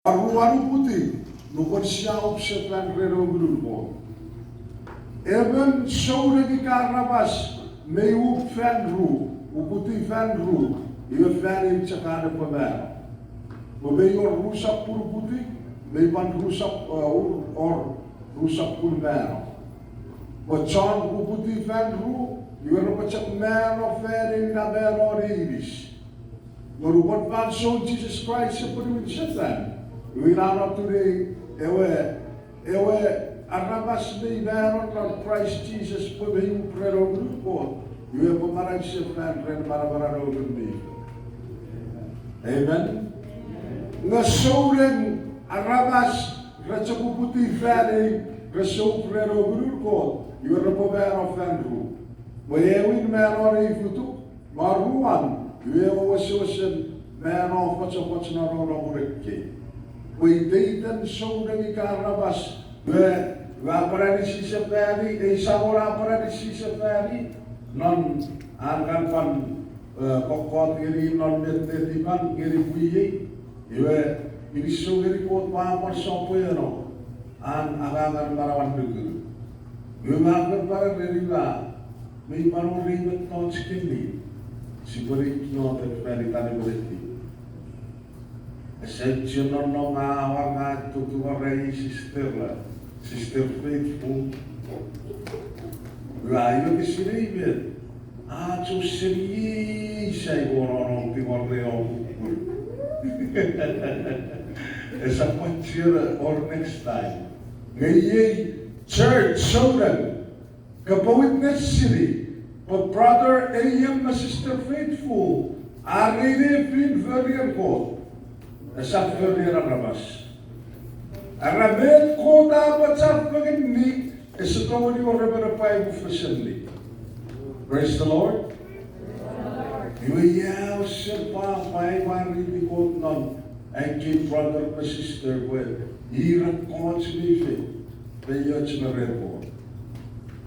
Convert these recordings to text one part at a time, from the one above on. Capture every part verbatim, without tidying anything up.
Aruan uputiw, nupwen sia up sefan ren ewe Ngunun Kot. Emon souneng ika aramas mei up fan ru, uputiw fan ru, iwe fan ew chok an epwe mano. Pwe mei wor ru sokkun uputiw, mei pwan ru sok-, eh, wor ru sokkun mano. Pwe chon uputiw fan ru, iwe repwe chok mano fan ew ina mano ne inis. Nge nupwen fansoun Jises Kraist epwe niwin sefan, iwe ina atun ei ewe, ewe aramas mei mano non Kraist Jises pwe mei up ren ewe Ngunun Kot, iwe epwe manau sefan ren manamanen ewe Ngun mi Fel. Amen. Nge souneng aramas re chok uputiw fan ei, rese up ren ewe Ngunun Kot, iwe repwe mano fan ru. Pwe ewin mano ne ifutuk, me aruan, iwe ewe wesewesen mano fochofoch non nonnomun ekkei. Pwe iteiten souneng ika aramas, iwe, iwe a pwan anisi sefani, ei Samon a pwan anisi sefani, non an kan pwan, eh, kokkot ngeni non met netipan ngeni pwiei, iwe, kinisou ngeni Kot pwe a pwan sopweno an angangen manauen nuku. Iwe a fen pwan ereni, iwe, mei pwan wor ei mettoch kemi sipwe ne iotek fan itan ewe neti. Ese chiwen nonnom ngang a war ngang tutuwarei sister, sister Faithful. Iwe a iwe kisinei met a chok seni ei sai wor nonnom tiwarei om. Esap pwan chiwen wor next time. Nge iei church souneng, kopwe witness seni pwe brother Ian me sister Faithful, ar nefin forien Kot, esap forien aramas. Ara met Kot a apachafengeni, ese tongeni wor emon epwe aimufesenni. Praise the Lord. Iwe ia usun pwapwa ai mwareiti Kot non ekkei brother me sister pwe ir ekkoch mi fefeioch me ren Kot.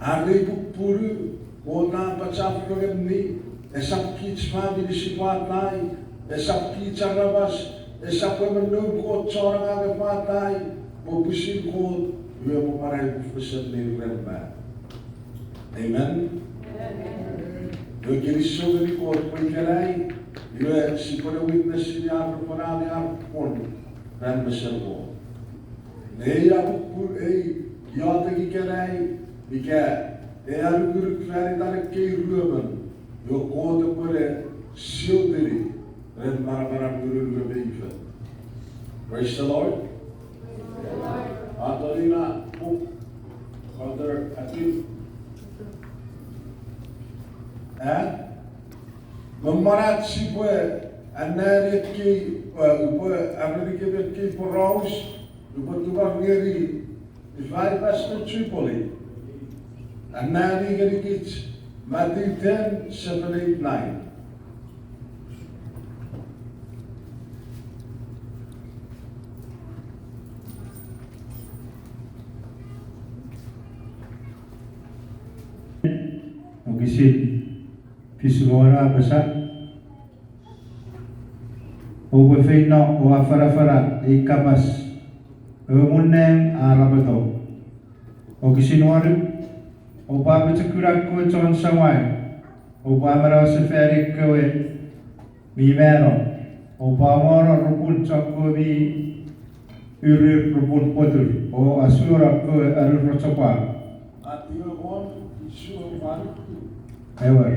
Are pupunu Kot a apachafengeni, esap kich famini sipwe atai, esap kich aramas, esap emon noun Kot chon angang epwe atai, pwe pwisin Kot iwe epwe pwan aimufesenni ren man. Amen. Iwe kinisou ngeni Kot pwe ikenai, iwe sipwe ne witness seni ar repwe nani ar pwon ren mesen Kot. Nge ei a pupunu, ei iotek ikenai, ika ei anukunuk fan itan ekkei ruemon, iwe Kot epwe ne sioteni ren manamanen Ngunun we mi Fel. Praise the Lord. Atoni na puk, Father Akin. Eh? Me mwen ach sipwe anneani ekkei, eh, upwe arenikemi ekkei poraus, upwe tumar ngeni, ifai Pastor Tripoli, anneani ngenikich Matthew ten, seven, eight, nine. Wokisin fisu me wanu a apasa, oupwe feino o afanafana ei kapas, ewe muun nang a arapoto. Wokisin wanu, oupwe apochokuna ekkewe chon samau, oupwe amanaua sefani ekkewe mi mano, oupwe amono repun chokkewe mi urir repun pwotur, o asuono ekkewe anur rochopwak. Ewer.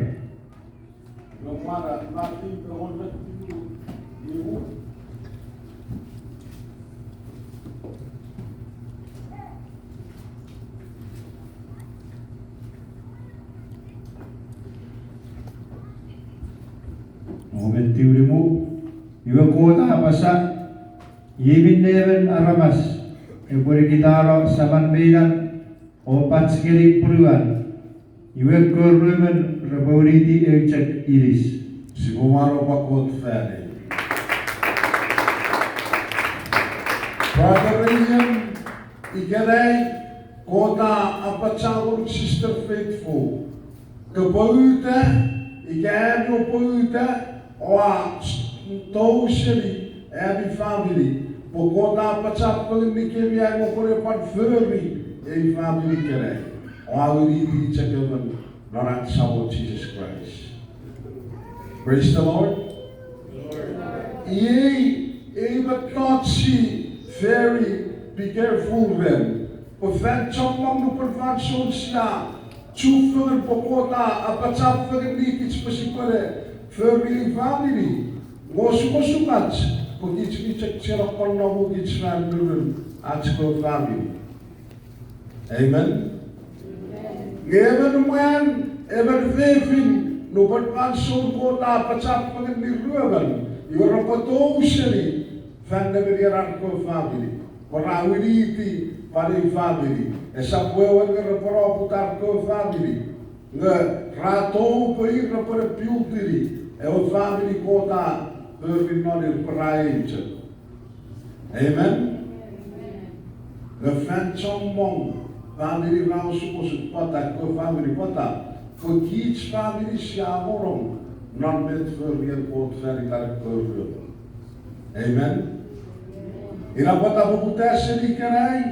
Omen tiunimu, iwe Kot a apasa, iei minne emon aramas epwe nikitano saman me inan, o pach ngeni punuan, iwe ekkewe ruemon repwe winiti eu chok inis. Sipwe mano pwan Kot fan ei. Brother William, ikenai Kot a apachanong Sister Faithful. Kopwe uta, ika ami oupwe uta, oua tou seni ami famini, pwe Kot a pachapengeni kemi ai upwe pwan fori ei famini ikenai, o a winiti chok emon non ach Samon Jises Kraist. Praise the Lord. Iei, ei mettoch sia very be careful ren. Pwe fan chommong nupwen fansoun sia chufengen pwe Kot a apachapengeni kich pwe sipwene fori ei famini, nge osukosukach pwe kich mi chok chienokon nomukich fan nurun ach kewe famini. Amen. Nge emon mwan, emon fefin, nupwen fansoun Kot a pachapengeni ruemon, iwe repwe tou seni fan nemenien ar kewe famini, pwe ra winiti pwan ei famini. Esap wewen nge repwe no puta ar kewe famini, nge ra tou pwe ir repwe ne build-ini ewe famini Kot a fori non ir pwe ra eu chok. Amen. Nge fan chommong famini ra osukosuk pwata, ekkewe famini pwata, pwe kich famini sia monong non met forien Kot fan itan ekkewe ruemon. Amen. Ina pwata poputa seni ikenai,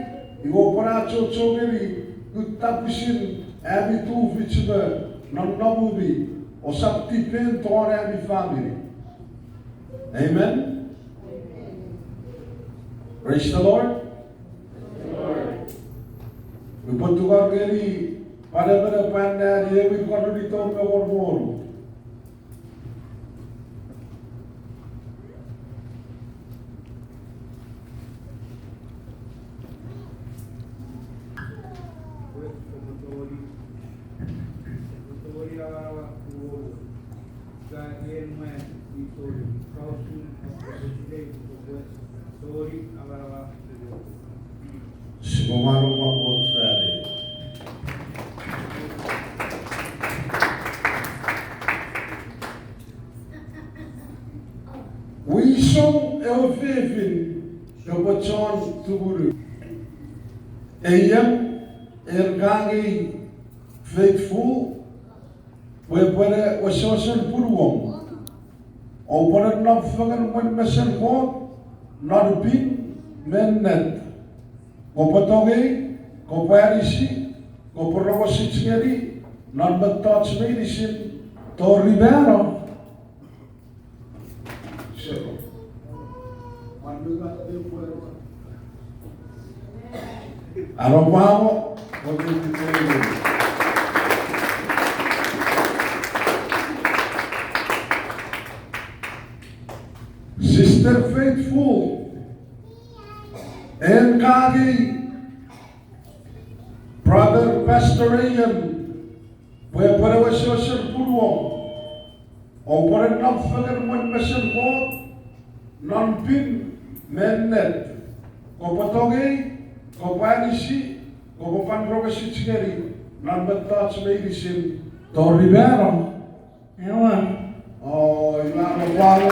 iwe oupwe ne achocho ngeni kutta pwisin ami tufich me nonnomumi, ousap tipeni ton ami famini. Amen. Praise the Lord. Upwe tungor ngeni pwan emon pwan nani ewe korunito me wor wonu. Sipwe mano pwan Kot fan. Wisom ewe fefin epwe chon tumunu. Eiem, en kangei faithful, pwe epwene wesewesen punuom. Oupwene nom fengen mwen mesen Kot, non pin me ennet. Kopwe tongei, kopwe anisi, kopwe rongosich ngeni, non mettoch meinisin, tori mano. Ano pwamo, Sister Faithful, en kangei Brother Pastor Eiem, pwe epwene wesewesen punuom. Oupwene nom fengen mwen mesen Kot, non pin me ennet. Kopwe tongei, kopwe anisi, kopwe pwan rongosich ngeni, non mettoch meinisin, tori mano. Ewan. O, ina no pwamo.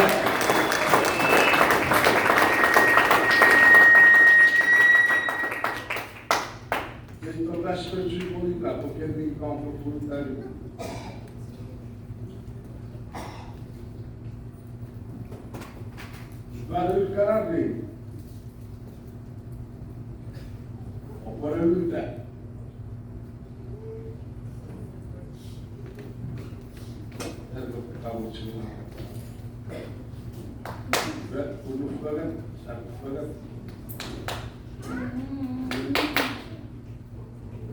Kei to Pastor Jubilee ka pokeni ka pokeni tari. Ifa ru karari. Oupwene uta. Ero kamochun. Red, unu fengen, sak fengen.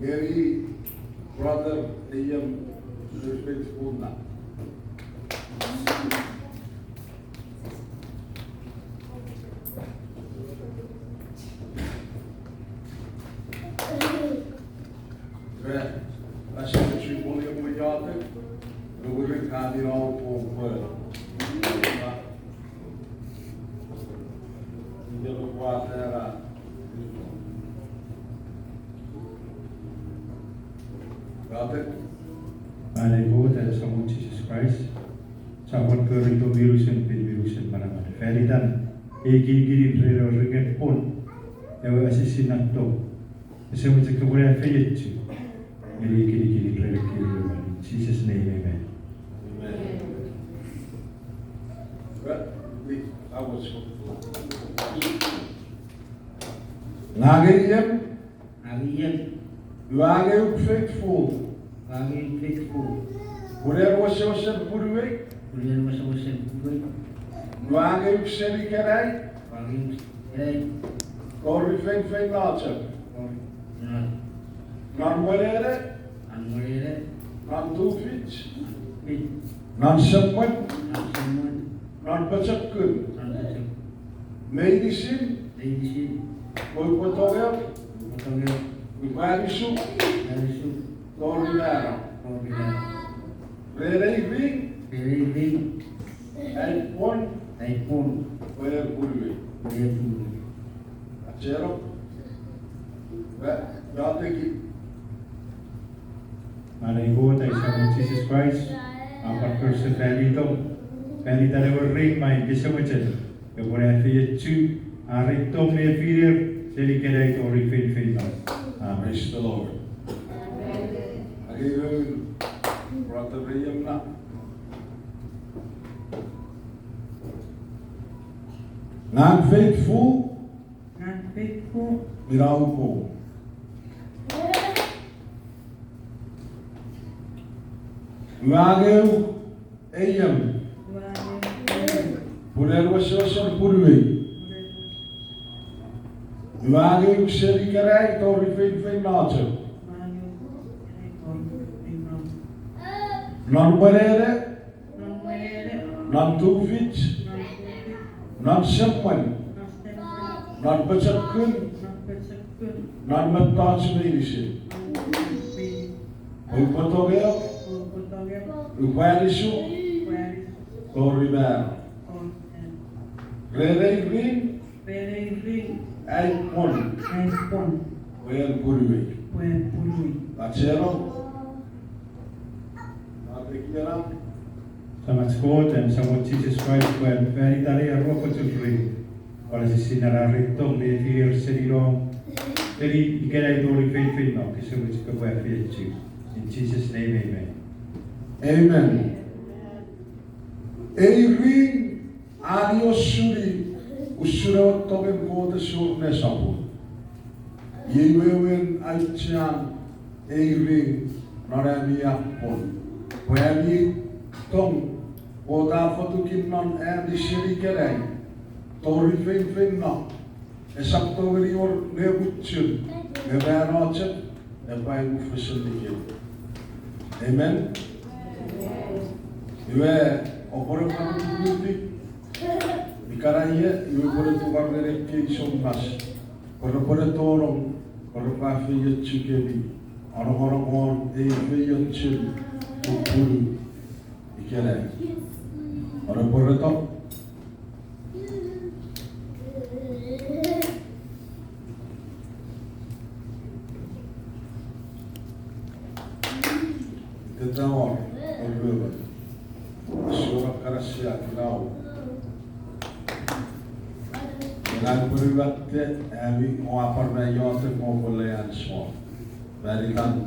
Ngeni brother Eiem, respectful na. Ren, ase chuponi epwe iotek, nukuri kani no pwe. Iotek. Iotek. Ane Kot, ane Samon Jises Kraist, chapon korito mi unusen pin mi unusen manaman. Fan itan ei kinikinin ren ewe ringet pwon, ewe asisi nato. Ese mochen kopwe ne efeiochu ngeni kinikinin ren kiru. In Jesus' name, amen. Amen. Well, we, I was, Ngang eiem. Ngang eiem. Ua angei uk faithful. Ua angei uk faithful. Pun en wesewesen punuei. Pun en wesewesen punuei. Ua angei uk seni ikenai. Ua angei uk seni ikenai. Tori feinfeino chok. Tori, no. Non mwenene. Non mwenene. Non tufich. Non tufich. Non semwen. Non semwen. Non pochokun. Non pochokun. Meinisin. Meinisin. Upwe tongek. Upwe tongek. Upwe anisuk. Upwe anisuk. Tori mano. Tori mano. Ren ei ring. Ren ei ring. Ai pwon. Ai pwon. Pwe en punuei. Pwe en punuei. Acheno. Ua, ua teki. Manauen Kot ai Samon Jises Kraist, a pwan kose fan itom, fan itan ewe ring me ika ese mochen, epwe ne efeiochu, are tong nefiner, seni ikenai tori feinfeino. Amen. Praise the Lord. Amen. Ake iwe, brother William na. Ngang faithful. Ngang faithful. Ina upwe. Ua angei uk eiem. Ua angei uk eiem. Pun en wesewesen punuei. Pun en wesewesen. Ua angei uk seni ikenai tori feinfeino chok. Ua angei uk seni ikenai tori feinfeino chok. Non mwenene. Non mwenene. Non tufich. Non tufich. Non semwen. Non semwen. Non pochokun. Non pochokun. Non mettoch meinisin. Non mettoch meinisin. Upwe tongek. Upwe tongek. Upwe anisuk. Upwe anisuk. Tori mano. Tori mano. Ren ei ring. Ren ei ring. Ai pwon. Ai pwon. Pwe en punuei. Pwe en punuei. Acheno. Samach Kot, am Samon Jises Kraist, pwe fan itan ei aruafochun ring. Pwal esisinen are tong nefiner seni nom. Seni ikenai tori feinfeino, kose mochen kopwe efeiochu. In Jesus' name, amen. Amen. Ei ring a niosuni usun ewe tongen Kot ese wor nesopun. Iei wewen auchean ei ring non ami apwon. Pwe ami tong Kot a fotuki non ami seni ikenai tori feinfeino. Esap tongeni wor ne muchun, nge mano chok, epwe aimufesen nikem. Amen. Iwe, oupwe ne pwan tututi, ikenai, iwe oupwe ne tungor ngeni ekkei soumas. Pwe repwe ne tonong, pwe repwe efeiochukemi, anongonongon ei feiochun pupunu. Ikenai. Ore pwereto. Itetawan, oruewan. Asora karasia kinau. Ngang pwerewatte ami oua pwan me iotek mo pwole an song. Paritan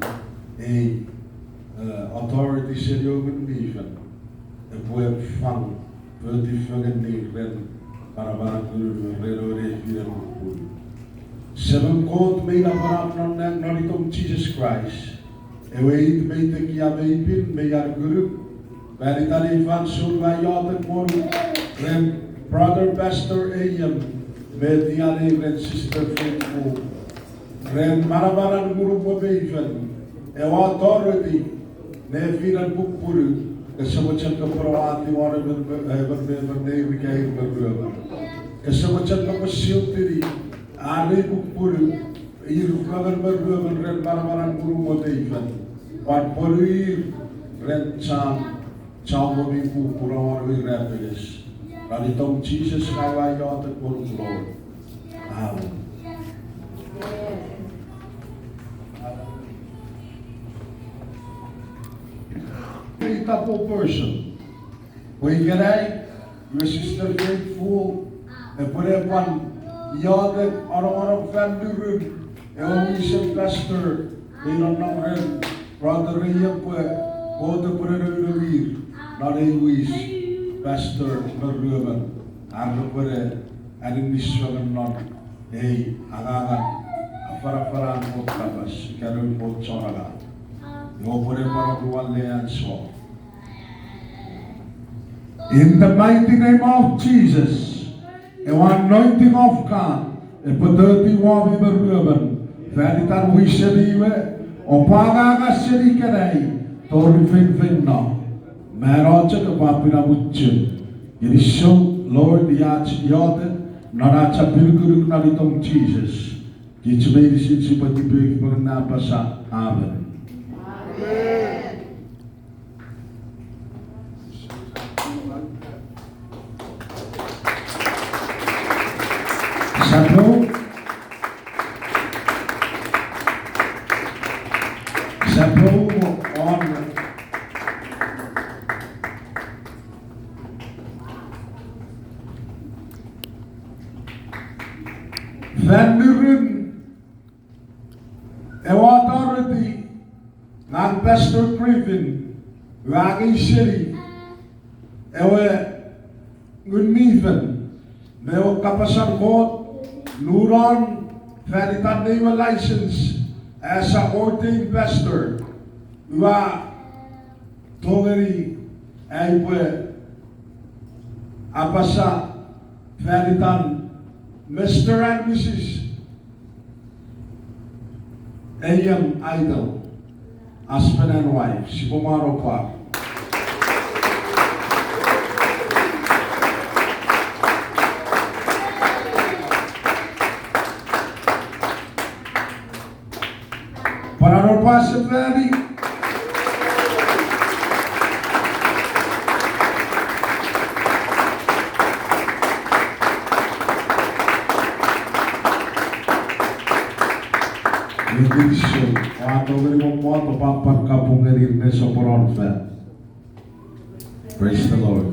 ei eh, authority seni ewe Ngun mi Fel epwe fang pweti fengeni ren manamanan ngunun ren ewe nefinen pupunu. Semem Kot mi napanap non nang non itom Jises Kraist, ewe it mi tekia me pin me an ngunun, paritan ei fansoun ua iotek ngonuk ren Brother Pastor William me tianei ren Sister Faithful. Ren manamanan Ngunun we mi Fel, ewe authority, nefinen pupunu, kese mochen kopwe watiwar emon me, emon me emon neir ika ir me ruemon. Kese mochen kopwe siutini, are pupunu, ir fengen me ruemon ren manamanan Ngunun we mi Fel. Pwan ponu ir ren cham, cham mi pupunu won ewe irapenges. Non itom Jises ngang ua iotek ngonuk Lord. Amen. A double portion. Pwe ikenai, iwe Sister Faithful, epwe ne pwan iotek anongonong fan nurun, ewe wisen pastor, mi nonnom ren, brother William pwe, Kot epwe ne nounou ir, non ei wis, pastor me ruemon, ar repwe ne aninis fengen non Ei angangan afanafanan Kot kapas ika noun Kot chon angang, iwe pwe epwe pwan oruan le an so. In the mighty name of Jesus, ewe anointing of God epwe toti womi me ruemon, fan itan wisemi we, oupwe angangan seni ikenai tori feinfeino. Mano chok epwe pinamuchun. Kinisou, Lord, ach iotek non ach apinukunuk non itom Jises. Kich meinisin sipwe tipeew pokiten apasa, amen. Sipwe, sipwe on fan nurun ewe authority ngang Pastor Griffin, ua angei seni ewe Ngun mi Fen me ewe kapasen Kot, nunon fan itan nei we license as a ordained pastor. Ua tongeni ai upwe apasa fan itan Mister and Missus Aem Idol, husband and wife, sipwe mano pwak. Pwan a no pwasefani. Iwe kinisou, ua tongeni mommot, oupwe pwan kapong ngeni nesoponon fan. Praise the Lord.